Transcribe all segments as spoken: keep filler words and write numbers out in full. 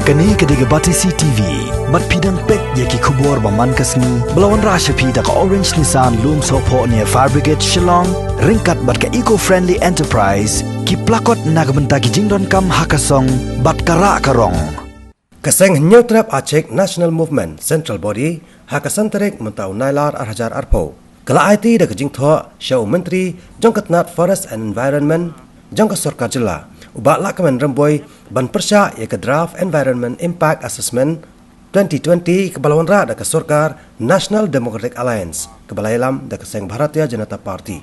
Kane ka dei ka Batesi T V. Bad phi dang peit ïa ki khubor ba man ka sngi ba la wanrah sha phi da ka Orange Nissan Lumsohphoh near Fire Brigade Shillong, ryngkat bad ka Eco Friendly Enterprise, ki plakot na ka bynta ki jingdonkam ha ka song bad ka rah ka rong. Ka seng Hynñiewtrep Achik National Movement Central Body ha ka san tarik mynta u Nailar ar hajar arphew ka la aiti da ka jingthoh sha u Myntri jong ka tnat Forest and Environment jong ka Sorkar Jylla, u Bah Lahkmen Rymbui, ban pyrshah ïa ka Draft Environment Impact Assessment twenty twenty kaba la wanrah da ka sorkar National Democratic Alliance kaba la ïalam da ka seng Bharatiya Janata Party.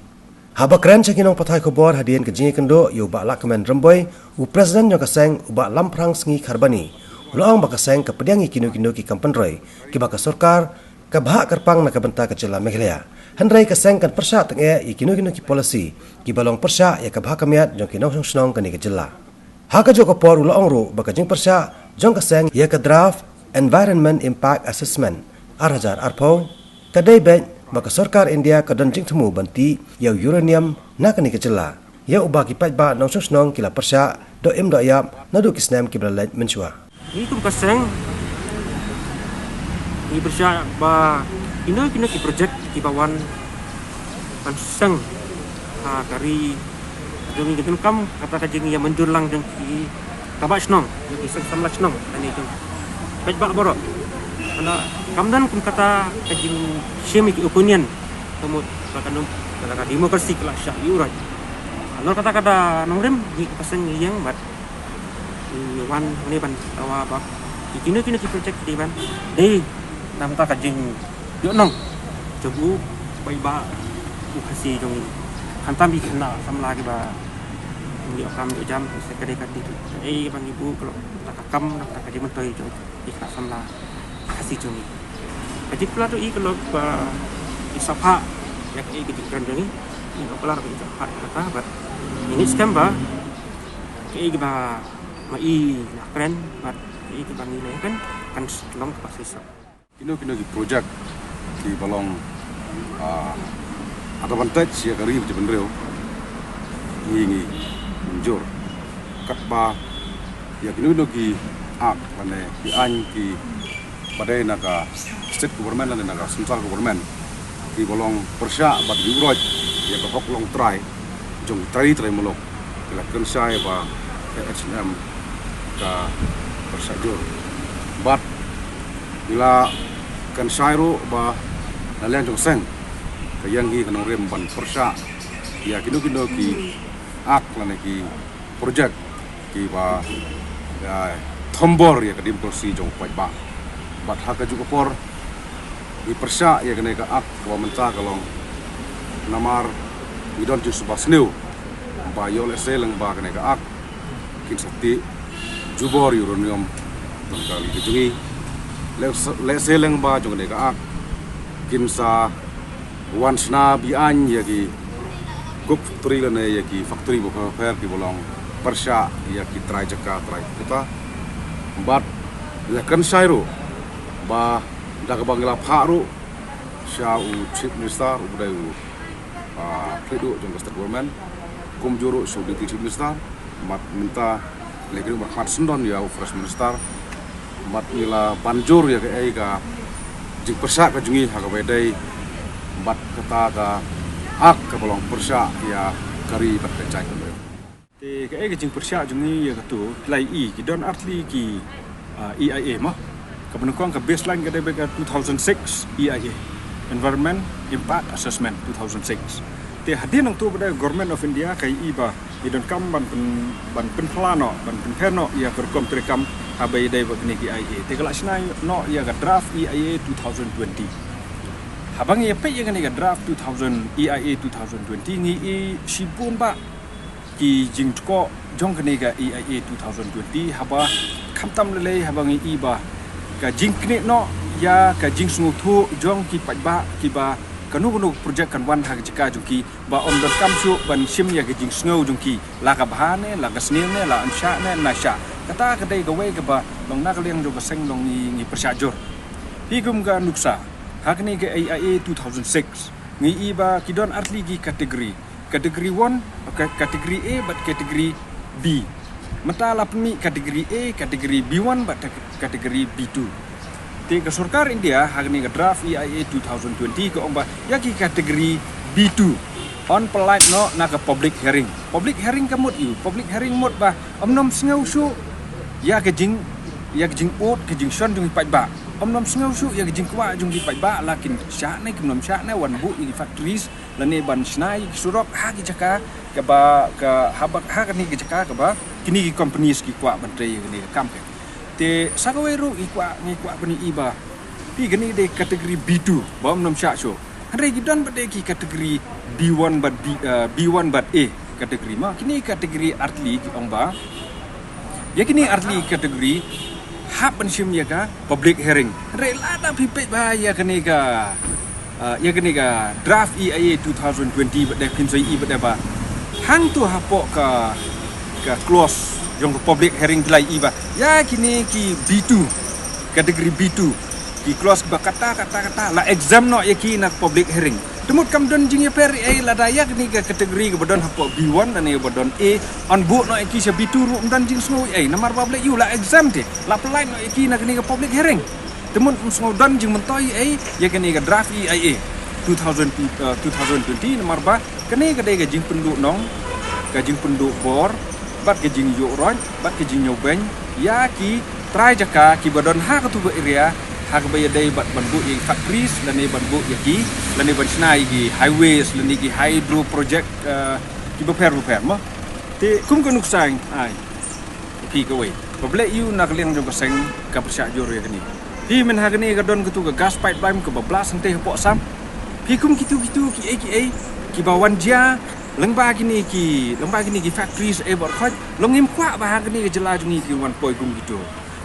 Haba kren sha ki nongpathai khubor hadien ka jingïakynduh ïa u Bah Lahkmen Rymbui, u President jong ka seng, u Bah Lamphrang Sngi Kharbani, u la ong ba ka seng ka pdiang ïa kino kino ki kam pynroi kiba ka sorkar ka bhah kyrpang na ka bynta ka jylla Meghalaya. Hynrei ka seng kan pyrshah tyngeh ïa kino kino ki policy kiba long pyrshah ïa ka bha ka miat jong ki nongshong shnong kane ka jylla. Ha kajuh ka por u la ong ruh ba ka jingpyrshah jong ka seng ïa ka Draft Environment Impact Assessment ar hajar arphew ka dei beit ba ka sorkar India ka don jingthmu ban tih ïa u uranium na kane ka jylla, ïa uba ki paidbah nongshong shnong ki la pyrshah doh im doh ïap naduh ki snem kiba la leit mynshuwa. Ngi kum ka seng ngi pyrshah ba kino kino ki project kiba wan ban seng ha ka ri jong ngi, ki donkam kata ka jingïamynjur lang jong ki kaba shnong, jong ki seng samla shnong, kane jong paidbah baroh. Kane kam don kum kata ka jingshim ïa ki opinion, ka mut ba ka num, kata ka democracy ka la shah ïa u raj. Halor kata ka da nongrim, ngi kum ka seng ngi ïeng bad ngi wan hangne ban dawa ba ki kino kino ki project ki ban dei na bynta ka jingïoh nong jong u paidbah u Khasi jong ngi. Khamtam ki khynnah samla kiba ngi ïoh kam ïoh jam, se ka dei ka dei ei ba ngi buh ka long na ka kam, na ka jingmyntoi jong ki khynnah samla Khasi jong ngi. Ka jingkular ruh i ka long ba i sngewbha ïa kaei ka jingkren jong ngi. Ngi ïoh kular ba i sngewbha ïa kata, bad ngi ngeit skhem ba kaei kaba ma i la kren bad kaei kaba ngi la ïakren kan long kaba shisha. Kino kino ki project kiba long, ah, advantage ïa ka ri bad ka jaitbynriew, ngi ngi mynjur. Katba ïa kino kino ki act lane ki aiñ kiba dei na ka state government lane na ka central government kiba long pyrshah bad ki uroi ïa ka hok longtrai jong ki trai trai muluk, ki la kynshai ba ka H N M ka pyrshah jur. Bad ki la kynshai ruh ba na liang jong seng ka ïeng hi ka nongrim ban pyrshah ïa kino kino ki act lane ki project kiba, ïa, thombor ïa ka democracy jong u paidbah. Bad ha kajuh ka por ngi pyrshah ïa kane ka act kaba mynta ka long namar ngi don jingsuba sniew ba ïoh lehse lyngba kane ka act kin sa tih jubor ïa u uranium na ka ri ka jong ngi. Lehse, lehse lyngba jong kane ka act kin sa wan shna biang ïa ki coke factory lane ïa ki factory bapher bapher kiba long pyrshah ïa ki trai jaka trai kata. Bad la kynshai ruh ba da kaba ngi la phah ruh sha u Chief Minister uba dei u, ah, khlieh duh jong ka state government, kumjuh ruh sha u Deputy Chief Minister, bad mynta la kynnoh markhmat syndon ïa u Forest Minister. Bad ngi la ban jur ïa kaei ka jingpyrshah ka jong ngi ha kaba ïadei bad kata ka act kaba long pyrshah ïa ka ri bad ka jaitbynriew. Te kaei ka jingpyrshah jong ngi ïa kato, la i ki don artylli ki, ah, E I A mo. Kaba nyngkong ka baseline ka dei ba ka two thousand six E I A, Environment Impact Assessment two thousand six. Te hadien nangto ba dei Government of India ka i ba i donkam ban pyn, ban pynpla noh, ban pynpher noh ïa ka rukom treikam haba ïadei bad kine ki E I A. Te ka la shna noh ïa ka draft E I A two thousand twenty. Haba ngi ïa peit ïa kane ka draft two thousand, E I A two thousand twenty, ngi i shibun bah ki jingtkoh jong kane ka E I A two thousand twenty, haba khamtam lei lei haba ngi i ba ka jingknieh noh ïa ka jingsngewthuh jong ki paidbah kiba kano kano project kan wan ha ka jaka jong ki, ba ym donkam shuh ban shim ïa ka jingsngew jong ki, la ka bha ne, la ka sniew ne, la yn shah ne, yn shah. Kata ka dei kawei kaba long na ka liang jong ka seng long ngi, ngi pyrshah jur. Phi kum ka nuksa ha kane ka E I A two thousand six, ngi i ba ki don artylli ki category. Category one, ka-, category A bad category B. Mynta la pynmih category A, category B one bad category B two. Te ka sorkar India ha kane ka draft E I A two thousand twenty ka ong ba ïa ki category B two yn pynlait noh na ka public hearing. Public hearing ka mut ïa u, public hearing mut ba ym nym sngew shuh ïa ka jing, ïa ka jingud ka jingshon jong ki paidbah. Ym nym sngew shuh ïa ka jingkwah jong ki paidbah, la kin shah ne kin nym shah ne wan buh ïa ki factories lane ban shna ïa ki surok ha ki jaka kaba, ka, haba, ha kane ki jaka kaba kine ki companies ki kwah ban trei ïa kane ka kam. Te sa kawei ruh ngi kwah, ngi kwah ban ïohi ba phi, kane dei category B two ba ym nym shah shuh. Hynrei ki don pat de ki category B one bad B, eh, B one bad A category, ma kine category artylli ki ong ba ïa kine artylli category hap ban shim ïa ka public hearing. Hynrei lada phi peit ba ïa kane ka, ah, ïa kane ka draft E I A two thousand twenty bad de, phin sa ïohi bad de ba hangto hapoh ka, ka clause jong ka public hearing ki la ïohi ba ïa kine ki B two, category B two, ki clause ba kata, kata, kata la exempt noh ïa ki na public hearing. Te mut kam don jingïapher ei lada ïa kane ka category kaba don hapoh B one lane ba don A yn buh noh ïa ki sha B two ruh ym don jingsngew ei, namar ba balei? Ïa u la exempt, la pynlait noh ïa ki na kane ka public hearing. Te mut ym sngew don jingmyntoi ei ïa kane ka draft E I A two thousand, eh, two thousand twenty, namar ba kane ka dei ka jingpynduh nong, ka jingpynduh bor bad ka jingïuh roit bad ka jingïoh beiñ ïa ki trai jaka kiba don ha katu ka area, ha kaba ïadei bad ban buh ïa ki factories lane ban buh ïa ki, lane ban shna ïa ki highways lane ki hydro project, eh, kiba pher ba pher, ma. Te kum ka nuksa ai phi kawei, ba balei ïa u na ka liang jong ka seng ka pyrshah jur ïa kane? Phi, mynta ha kane ka don katu ka gas pipeline kaba blast hangtei hapoh Assam. Phi, kum kitu kitu kiei kiei kiba wan jia lyngba kine ki, lyngba kine ki factories eh bad khot, long ngim kwah ba ha kane ka jylla jong ngi ki wan poi kum kitu.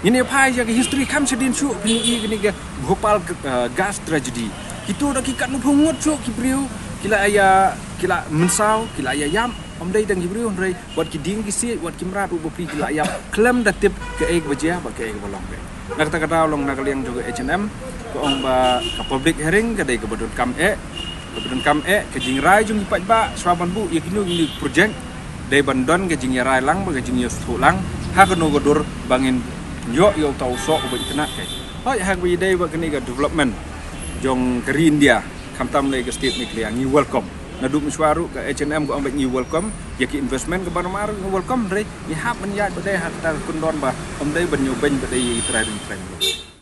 Ngin ïa phai ïa ka history kham shadien shuh, phin ïohi kane ka Bhopal, eh, gas tragedy. Kitu da ki katno phew ngut shuh ki briew ki la ïa, ki la mynsaw, ki la ïa ïap. Ym dei tang ki briew, hynrei wat ki dieng ki siej, wat ki mrad ruh ba phi ki la ïap khlem da tip kaei kaba jia bad kaei kaba long. Na kata ka daw long na ka liang jong ka H and M ka ong ba ka public hearing ka dei kaba donkam eh, kaba donkam eh, ka jingrai jong ki paidbah shwa ban buh ïa kino kino project dei ban don ka jingïarai lang bad ka jingïasngewthuh lang ha kano ka dur ba ngin ïoh ïa uta u soh uba itynnad. Kaei, hooid, ha kaba ïadei bad kane ka development jong ka ri India, khamtam lei ka state Meghalaya, ngi welcome. Naduh mynshwa ruh ka H and M ka ong ba ngi welcome ïa ki investment, ka Burma ruh ngi welcome, hynrei ngi hap ban ïaid bad dei ha kata ka kyndon ba ym dei ban ïoh beiñ bad dei ïa ki trai ri trai.